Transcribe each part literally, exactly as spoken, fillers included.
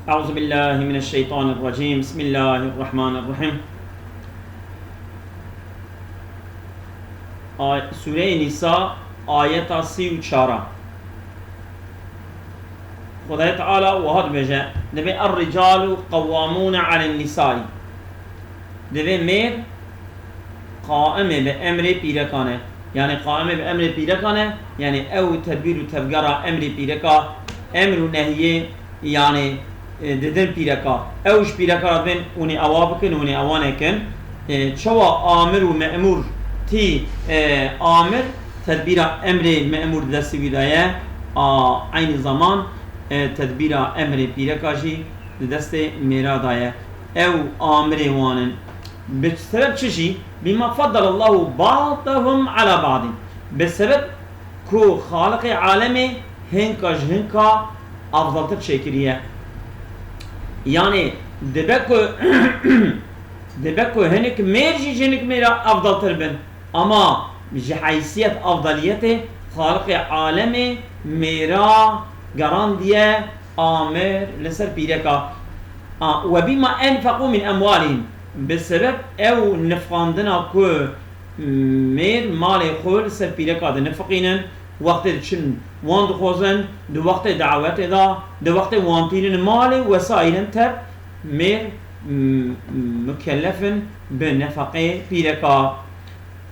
Euzu billahi mineşşeytanirracim. Bismillahirrahmanirrahim. Ay-, Sûreyê Nîsa, ayeta sî û çar. Xwedayê Teala wiha dibêje, dibê, "Er-ricalu qewwamûne alen nîsayî." Dibê mêr qaimê bi emrê pîrekan e. Yanî qaimê bi emrê pîrekan e, yanî ew tedbîr û tevgera emrê pîreka, emr û nehiyê, yanî, e, didin pîreka. Ew ji pîreka re dibên hûnê ewa bikin, hûnê ewa nekin. E, çawa amir û memûr tî, e, amir, tedbîra emrê memûr di destê wî de ye, a eynî zeman, e, tedbîra emrê pîreka jî di destê mêra de ye. Ew amirê wan in. Bi sebeb çi jî? Bima feddelallahu ba'dahum ala ba'din. Bi sebeb ku Xaliqê alemê hinka ji hinka afdaltir çêkiriye. Yanî dibe ku, dibe ku hinek mêr jî ji hinek mêra afdaltir bin. Ama ji heysiyet afdaliyetê Xaliqê alemê mêra gerandiye amir li ser pîreka. A, "Ve bima enfeqû min emwalihim." Bi sebeb ew nifqandina ku mêr malê xwe li ser pîreka dinifiqînin, wextê diçin wan dixwazin, di wextê dawetê de, di wextê wan tînin malê wesaîlin tep, mêr, m-, mukellef in bi nefeqê pîreka.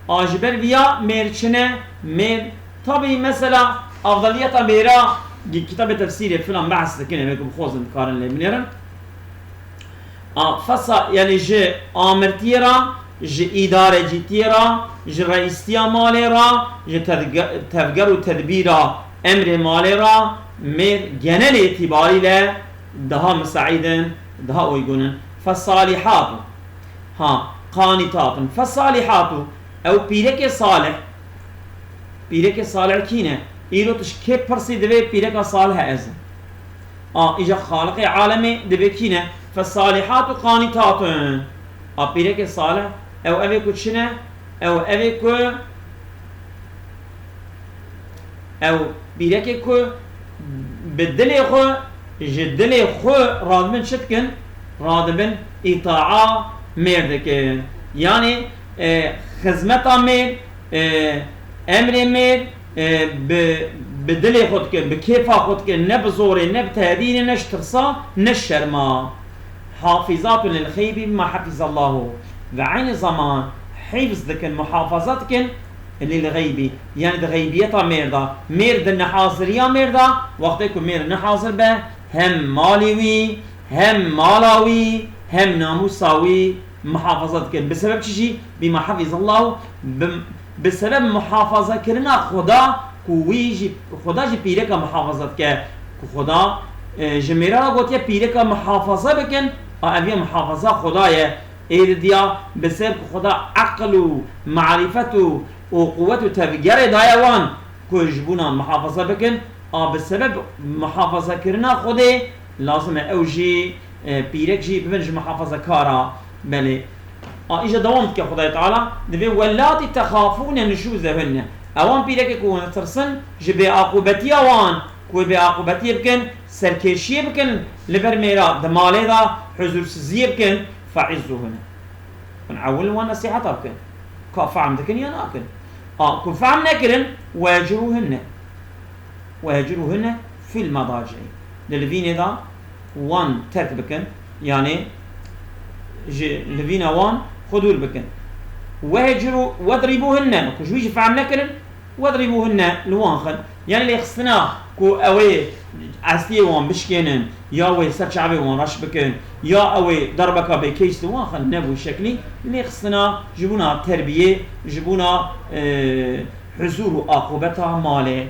A ji ber viya mêr çi ne? Mêr, tabî mesela afdaliyeta mêra, gi-, kitabê tefsîrê filan behs dikin, em ê ku bixwazin dikarin lê binêrin. A, fesa-, yanî ji amirtiyê re, ji îdarecîtiyê re, ji reîstiya malê re, ji tedge-, tevger û tedbîra emrê malê re, mêr genel îtibarî le daha misaîd in, daha uygun in. Fesalîhatu. Ha, qanîtatun. Fesalîhatu. Ew pîrekê salih. Pîrekê salih kî ne? Îro tu ji kê pirsî divê pîreka salih ez im. A, îca Xaliqê alemê divê kî ne? Fesalîhatu qanîtatun. A, pîrekê salih, ew evê ku çi ne? Ew evê ku Ew pîrekê ku bi dilê xwe, ji dilê xwe radibin çi dikin? Radibin îtaa mêr dikin. Yanî, e, xizmeta mêr, e, emrê mêr, e, bi, bi dilê xwe dikin, bi kêfa xwe dikin, ne bi zorê, ne bi tehdînê, ne ji tirsa, ne ji şerma. Hafizatun lil xeybi bima hafizallahu. Ve eynî zaman hifz dikin, muhafaza dikin, lil xeybi. Yanî di xeybiyeta mêr de. Mêr di nehaziriya mêr de, wextê ku mêr nehazir be, hem malê wî, hem mala wî, hem namûsa wî muhafaza dikin. Bi sebeb çi jî? Bima hafizallahu, bi, bi sebeb muhafazakirina Xuda ku wî jî, Xuda jî pîreka muhafaza dike. Ku Xuda, e, ji mêra re gotiye pîreka muhafaza bikin, a ev ya muhafaza Xuda ye. Ê didiya bi sebeb ku Xuda eqil û marîfet û, û quwet û tevgerê daye wan ku ji bûna muhafaza bikin, a bi sebeb muhafazakirina Xwedê lazim e ew jî, e, pîrek jî bibin ji muhafazakara. Belê. A îja dewam dike Xwedayê Teala, divê, "Wellatî texafûne nuşûzehunne." Ewan pîrekê ku hûn ditirsin ji bêaqûbetiya wan, ku wê bêaqûbetiyê bikin, serkêşiyê bikin li ber mêra di malê de, huzûrsiziyê bikin, fe'izzuhunne. Hûn ewil wan nesîheta bikin. Ka fehm dikin ya nakin. A, ku fehm nekirin, wehcurûhunne. Wehcurûhunne fil medaci'i. Di livînê de wan terk bikin. Yanî ji livîna wan xwe dûr bikin. Wehcurû-, wedribûhunne. Ku ji wî jî fehm nekirin, Wedribûhunne, li wan xin. Yanî lêxistina ku ew ê estiyê wan bişkênin, ya wê ser çavê wan reş bikin, ya ew ê derbeka bêkeyis li wan xin, ne bi wî şeklî. Lêxistina ji bona terbiyê, ji bona, e, huzûr û aqûbeta malê.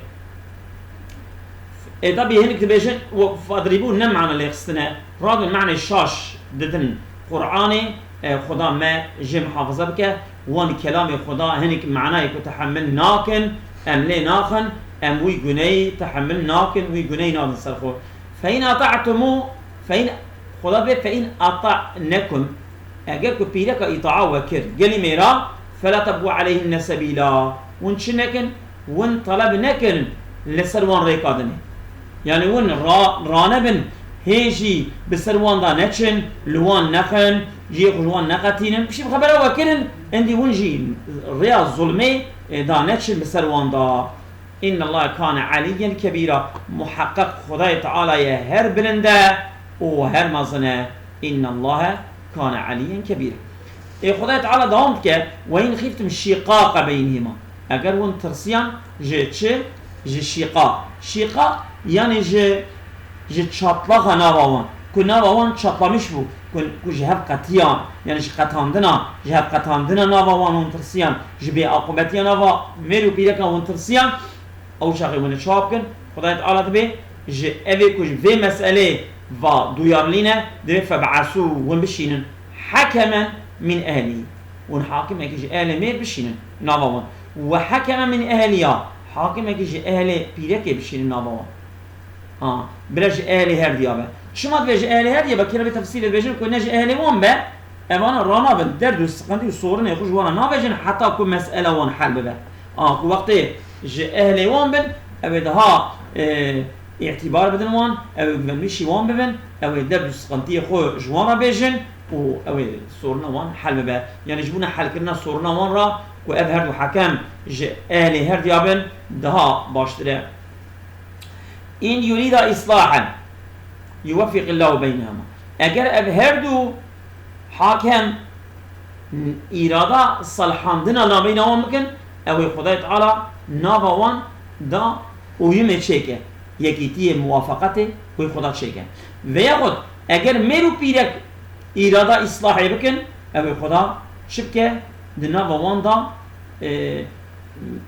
Ê, tabî hinek dibêjin, we-, fadrîbûn ne mana lêxistine. Radin manê şaş didin Qur'anê, e, Xuda me jê muhafaza bike. Wan kelamê Xuda hinek manayê ku tehemil nakin, em lê naxin, em wî guneyî tehemil nakin, wî guneyî nadin ser xwe. Fe in ata'tumû, fe in, Xuda dibê fe in ata'nekum, eger ku pîreka îtaa we kir, gelî mêra, fela tebû aleyhinne sebîla. Hûn çi nekin? Win teleb nekin li ser wan rêka dinê. Yanî win ra-, ranebin, Hê jî bi ser wan da neçin, li wan nexin, cihê xwe ji wan neqetînin. Piştî bi xebera we kirin, endî hûn jî rêya zulmê, e, da neçin bi ser wan da. Innallaha kane aliyyen kebîra. Muheqeq Xwedayê Teala ye her bilind e û her mezin e. Innallaha kane aliyyen kebîra. Ê Xwedayê Teala dewam dike, "Ve in xîftum şîqaqa beynihima." Eger hûn tirsiyan ji çi? Ji şîqaq. Şîqaq, yanî ji, ji çatlaxa nava wan. Ku nava wan çatlamiş bû. Ku, ku ji hev qetiyan, yanî ji qetandina, ji hev qetandina nava wan hûn tirsiyan. Ji bêaqûbetiya nava mêr û pîreka hûn tirsiyan. Ew çaxê hûn ê çawa bikin? Xwedayê Teala dibê ji evê ku ji vê meselê va duyarlî ne, dibê feb'esû, hûn bişînin hekemen min ehlî. Hûn hakimekî ji ehlê mêr bişînin nava wan. Ve hekemen min ehliya, hakimekî ji ehlê pîrekê bişînin nava wan. Ha, bira ji ehlê her diya be. Çima dibê ji ehlê her diya be? Kira vê tefsîlê dibêjin ku ne ji ehlê wan be, evana ranabin, derd û siqintî û sorinê xwe ji wan re navêjin heta ku mesela wan hel bibe. A, ku wextê ji ehlê wan bin, ew ê daha, e, îtîbar bidin wan, ew ê guvenmîşî wan bibin, ew ê derd û siqintiyê xwe ji wan re bêjin û ew ê sorina wan hel bibe. Yanî ji bona helkirina sorina wan re ku ev her du hekem ji ehlê her diya bin, daha baştir e. In yurîda îslahen yuweffiqillahu beynehuma. Eger ev her du hakem îrada salhandina navbeyna wan bikin, ew ê Xwedayê Teala nava wan da uyumê çêke, yekîtiyê, muwafaqetê wê Xweda çêke. Veyahut eger mêr û pîrek îrada îslahê bikin, ew ê Xweda çi bike? Di nava wan da, e,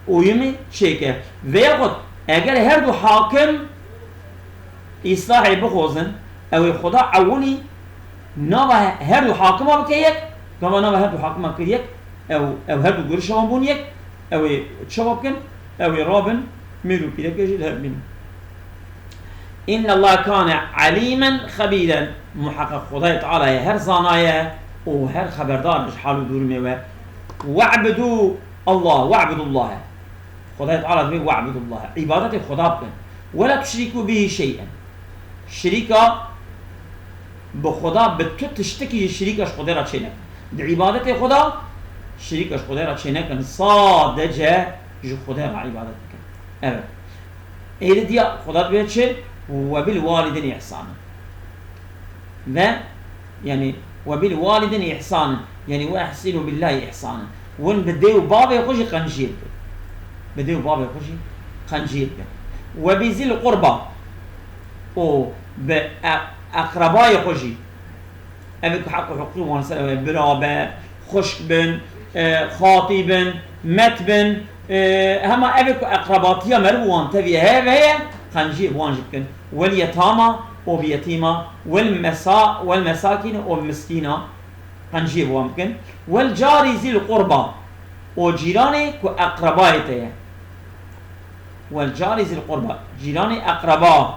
uyumê çêke. Veyahut eger her du hakim îslahê bixwazin, ew ê Xweda ewilî nava he-, her du hakima bike yek, gava nava her du hakima kir yek, ew, ew her du gurişa wan bûn yek, ew ê çawa bikin? Ew ê rabin, mêr û pîrekê jî li hev bînin. Innallaha kane alîmen xebîren. Muheqeq Xwedayê Teala ye her zana ye û her xeberdar e ji hal û durumê we. We'budû Allah, we'budullahe. Xwedayê Teala dibê we'budullahe. Îbadetê Xweda bikin. Wela tuşrîkû bihî şey'en. Şirîka bi Xweda, bi tu tiştekî jî şirîka ji Xwedê re çênekin. Di îbadetê Xweda şirîka ji Xwedê re çênekin. Sadece ji Xwedê re îbadet bikin. Evet. Êdî diya Xweda dibê çi? "Ve bil walidin ihsanen." Ve, yani, "Ve bil walidin ihsanen." Yani, "Ve ehsinu billahi ihsanen." Hûn bi dê û bavê xwe jî qenciyê bikin. Bi dê û bavê xwe jî qenciyê bikin. "Ve bi zil qurba." Û bi e-, eqrebayê xwe jî. Ev ê ku heq û hiqûqî wan ser ew ê bira be, xwişk bin, e, xatî bin, met bin, e, hema ev ê ku eqrebatiya meriv û wan tevî heye ve heye, qenciyê bi wan jî bikin. Wel yetama û bi yetîma, wel mesa-, wel mesakîne û miskîna, qenciyê bi wan bikin. Wel carî zîl qurba û cîranê ku eqrebayê te ye. Wel carî zîl qurba. Cîranê eqreba.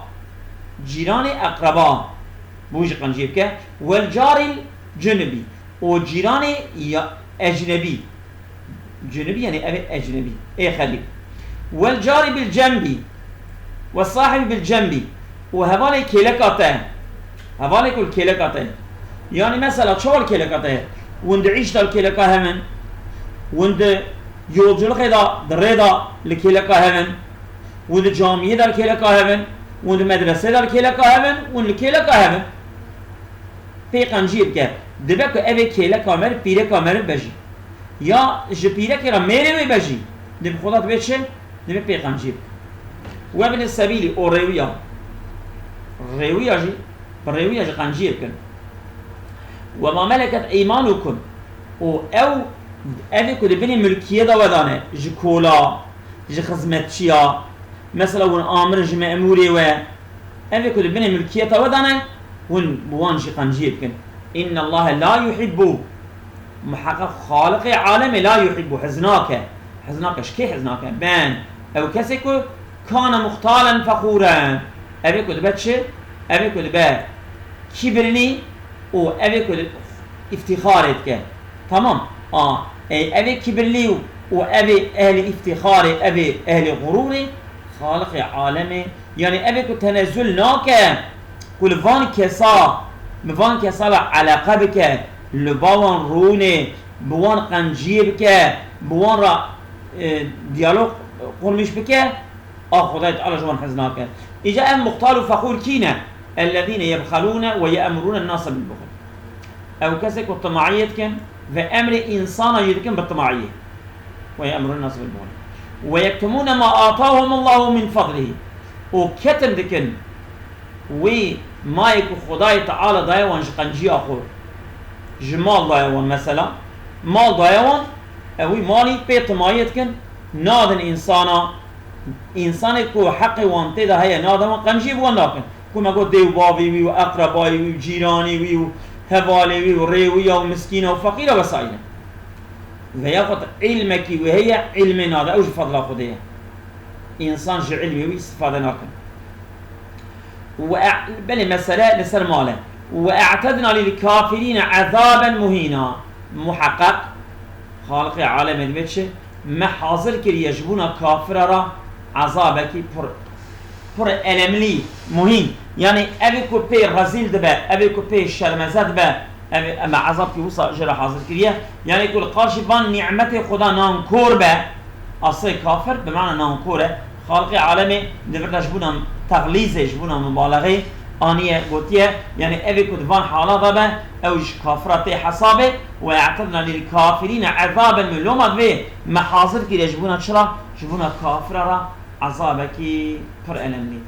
Cîranê eqreba. Bû jî qenciyê bike. Wel carîl cunubî. Û cîranê ya ecnebî. Cunubî yani ev ê ecnebî. Ê xerîb. Wel carî bil cembî. Ve sahibî bil cembî. Û hevalê kêleka te. Hevalê ku li kêleka te. Yani mesela çawa li kêleka te? Hûn di îş de li kêleka hevin. Hûn di yolculuxê de, di rê de li kêleka hevin. Hûn di camiyê de li kêleka hevin. Hûn di medresê de li kêleka hevin. Hûn li kêleka hevin. Pê qenciyê bike. Dibe ku ev ê kêleka meriv, pîreka meriv be jî. Ya ji pîrekê re mêrê wê be jî. Dibê Xweda dibê çi? Dibê pê qenciyê bike. Webni sebîlî û rêwiya. Rêwiya jî, bi rêwiya jî qenciyê bikin. Ve ma meleket eymanukum. Û ew, ev ê ku di binê milkiyê de we dane, ji kola, ji xizmetçiya, mesela hûn amirin ji memûrê we, ev ê ku di binê milkiyeta we dane, hûn bi wan jî qenciyê bikin. Innallahe la yuhibbu, muheqeq Xaliqê alemê la yuhibbu, hez nake. Hez nake, ji kê hez nake? Ben, ew kesê ku kane muxtalen fexûren. Ev ê ku dibe çi? Ev ê ku dibe kibirlî û ev ê ku îftîxarê dike. Tamam. A, ey, ev ê kibirlî û, û ev ê ehlî îftîxarê, ev ê ehlî xurûrê, Xaliqê alemê, yani ev ê ku tenezul nake, Ku li van kesa, bi van kesa re eleqe bike, li ba wan rûnê, bi wan qenciyê bike, bi wan re, e, diyalog qurmîş bike, a Xwedayê Teala ji wan hez nake. Îca ev muxtal û feqûr kî ne? Ellezîne yebxelûne ve ye'murûne nase bil buxl. Ew kesê ku timaiyê dikin ve emrê însana jî dikin bi timaiyê. Ve ye'murûne nase bil buxl. Ve yektumûne ma atahumullahu min fadlihî. Û ketim dikin wî mayê ku Xwedayê Teala daye wan ji qenciya xwe, ji mal daye wan mesela, mal daye wan, ew wî malî pê timayê dikin, nadin însana, însanê ku heqê wan tê de heye, nadin wan, qenciyê bi wan nakin. Ku me got dê û bavê wî û eqrebayê wî û cîranê wî û hevalê wî û rêwiya û miskîna û feqîra vesaîre. Veya xwe îlmekî wê heye, îlmê nade, ew ji fadla Xwedê ye. Însan ji îlmê wî îstifade nakin. Ve e-, belê mesele li ser mal e. Ve e'tedna lil kafirîne ezaben muhîna. Muheqeq, Xaliqê alemê dibê çi? Me hazir kiriye ji bona kafira re ezabekî pir, pir elemlî, muhîn. Yanî evê ku pê rezîl dibe, evê ku pê şermeze dibe, evê me ezabkî wisa ji re hazir kiriye. Yanî ku li qarşî van nîmetê Xweda nankor be, Asê kafir bi mana nankor e. Xaliqê alemê di vir de ji bona texlîzê, ji bona mubalexê aniye, gotiye, yanî evê ku di van hala de be, ew ji kafira tê hesabê, ve e'tedna lil kafirîne ezaben muhîna. Loma divê me hazir kiriye ji bona çira? Ji bona kafira re ezabekî pir elemlî.